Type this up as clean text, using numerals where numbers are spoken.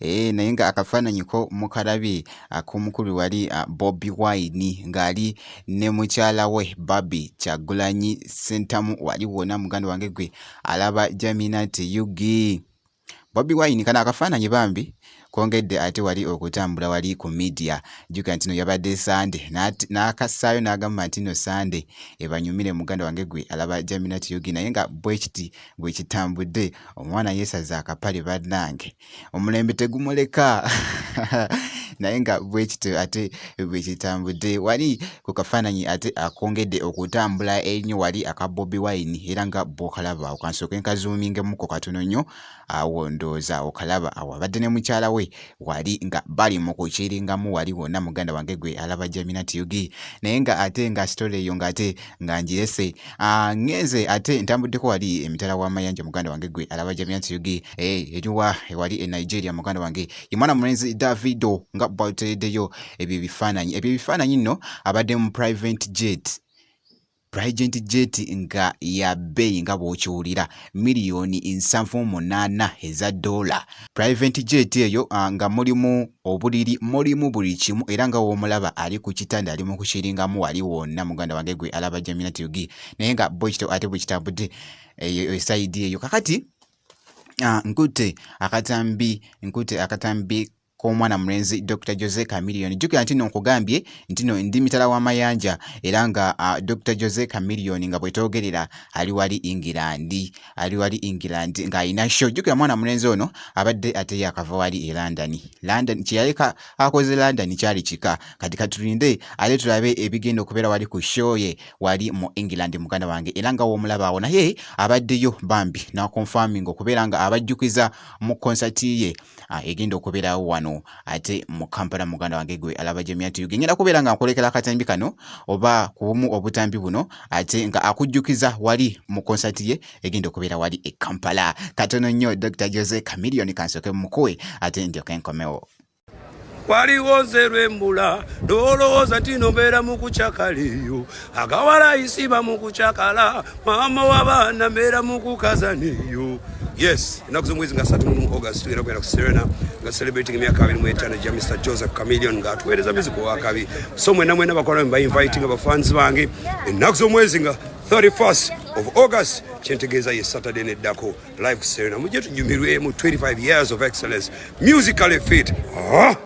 Eh, naye nga akafaananyi ko mukalabye ak'omukulu wali Bobi Wine ng'ali ne mukyala we Barbie Kyagulanyi Ssentamu wali wona muganda wange gwe alaba Jaminat UG. Bobi Wine kano akafaananyi bambi kwongedde ate wali okutambula wali ku media. Jjukira nti no yabadde Sande n'akassaayo n'agamba nti no Sande ebanyumire muganda wange gwe alaba Jaminat UG, naye nga bwekiti bwe kitambudde omwana yeesaze akapale bannange, omulembe tegumuleka naye nga bwekityo ate bwekitambudde wali ku kafaananyi ate akongedde okutambula ennyo wali aka Bobi Wine era nga bw'okalaba awo kansooke nkazuumingemuko katono nnyo awo ndowooza okalaba awo abadde ne mukyala we wali nga bali mu kukiringamu wali wonna muganda wange gwe alaba Jaminat UG, naye nga ate nga sitole eyo nga ate nga ngirese ngenze ate ntambuddeko wali emitala w'amayanja muganda wange gwe alaba Jaminat UG, eriwa wali e Nigeria muganda wange ye mwana mulenzi Davido nga bw'atereddeyo ebyo ebifaananyi. Ebyo ebifaananyi nno abadde mu private jet, private jet nga ya bbeeyi nga bw'okiwulira 78 miliyoni eza ddoola. Private jet eyo nga mulimu obuliri, mulimu buli kimu, era nga w'omulaba ali ku kitanda ali mu kukiringamu wali wonna muganda wange gwe alaba Jaminat UG, naye nga bwekityo ate bwe kitambudde eyo e side eyo. Kakati nkutte akatambi k'omwana mulenzi Dr. Jose Chameleone. Jjukira nti nno nkugambye nti no ndi mitala w'amayanja era nga Dr. Jose Chameleone nga bwetoogerera ali wali England, ali wali England ng'alina show. Jjukira mwana mulenzi ono abadde ate yakava wali e London. London kyeyaleka akoze London kyali kika. Kati katulinde ate tulabe ebigenda okubeera wali ku show ye wali mu England muganda wange, era nga w'omulaba awo naye abaddeyo bambi n'aconfirming okubeera nga abajjukiza mu concert ye egenda okubeerawo wano ate mu Kampala muganda wange gwe alaba Jamiat UG. Ngenda kubeera nga nkulekera akatambi kano oba ku bumu obutambi buno ate nga akujjukiza wali mu concert ye egenda okubeera wali e Kampala. Katono nnyo Dr. Jose Chameleone kansooke mukuwe ate ndyoke nkomewo. Waliwo nze lwembula nolowooza nti nombeera mu kucakala eyo agawala isiba mu kucakala maama w'abaana mbeera mu kukaza neyo. Yes, ennaku z'omwezi nga 31 August tugenda kugenda ku Serena nga celebrating emyaka 25 gya Mr Joseph Chameleone ng'atuweereza music owakabi. So mwena mwena bakola mba inviting abafans bange ennaku z'omwezi nga 31st of August, kyentegeeza ye Saturday neddako, live ku Serena, mujje tunyumirwemu 25 years of excellence, musically fit, ah!